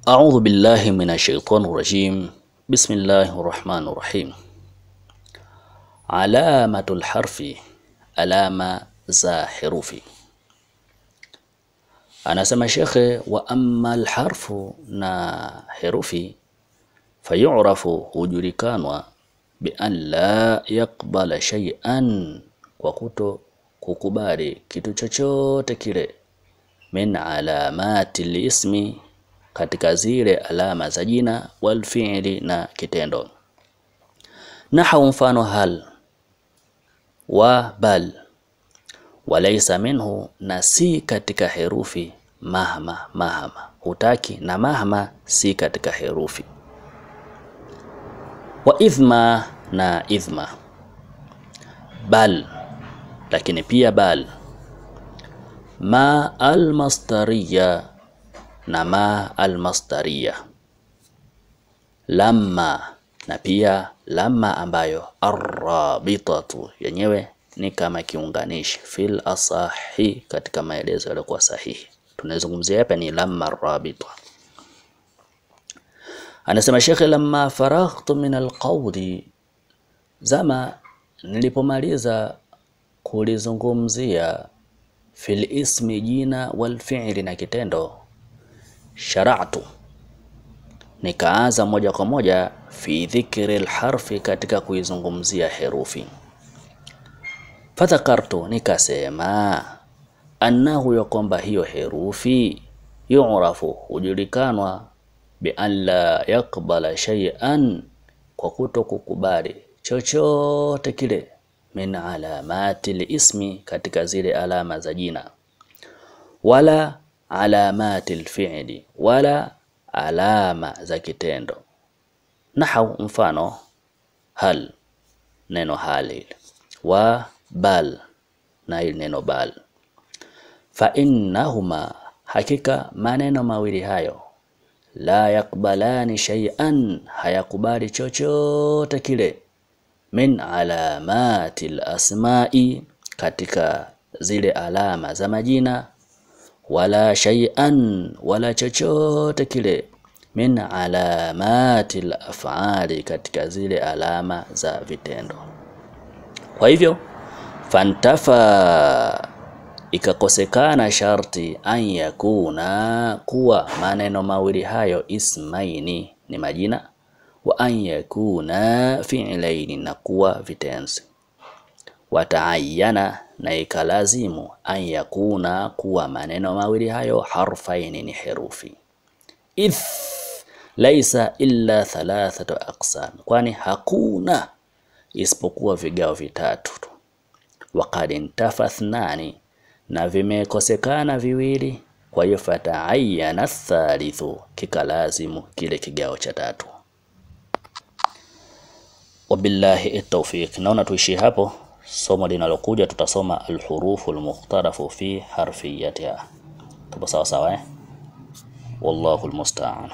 A'udhu billahi minash shaitani rajim. Bismillahir rahmanir rahim. Alamatul harfi, alama za herufi. Anasema shekhe, wa amma alharfu, na herufi, fayurafu, hujulikanwa, bi an la yaqbala shay'an, kwa kuto kukubali kitu chochote kile, min alamati lismi, katika zile alama za jina, wal fi'li, na kitendo. Nahau, mfano hal wa bal. Walaisa minhu, na si katika herufi, mahma, mahma, hutaki na mahma si katika herufi. Wa idhma, na idhma. Bal, lakini pia bal. Ma almasdariya, na ma almasdariya. Lamma, na pia lamma ambayo arrabitatu, yenyewe ni kama kiunganishi, fil asahi, katika maelezo yaliyokuwa sahihi. Tunazungumzia hapa ni lamma arrabita. Anasema shekhe, lamma faraghtu min alqawli, zama nilipomaliza kulizungumzia, fil ismi, jina, wal fi'li, na kitendo, shara'tu, nikaanza moja kwa moja, fi dhikri alharfi, katika kuizungumzia herufi. Fadhakartu, nikasema, annahu, ya kwamba hiyo herufi, yu'rafu, hujulikanwa, bi an la yaqbala shay'an, kwa kuto kukubali chochote kile, min alamati lismi, katika zile alama za jina, wala alamati alfi'li, wala alama za kitendo. Nahau, mfano hal, neno hal, wa bal, na hili neno bal. Fa innahuma, hakika maneno mawili hayo, la yakbalani shay'an, hayakubali chochote kile, min alamati asma'i, katika zile alama za majina, wala shay'an, wala chochote kile, min alamati af'ali, katika zile alama za vitendo. Kwa hivyo fantafa, ikakosekana sharti, an yakuna, kuwa maneno mawili hayo, ismaini, ni majina, wa an yakuna fi'laini, na kuwa vitenzi. Wataayana, na ikalazimu, an yakuna, kuwa maneno mawili hayo, harfaini, ni herufi. Idh laisa illa thalathatu aqsam, kwani hakuna isipokuwa vigao vitatu tu. Waqad intafa ithnani, na vimekosekana viwili, kwa hiyo fataayyana thalithu, kikalazimu kile kigao cha tatu. Wabillahi at-tawfiq. Naona tuishi hapo. Somo linalokuja tutasoma alhurufu almukhtarafu fi harfiyatiha. Tupo sawa sawa, eh? Wallahu almusta'an.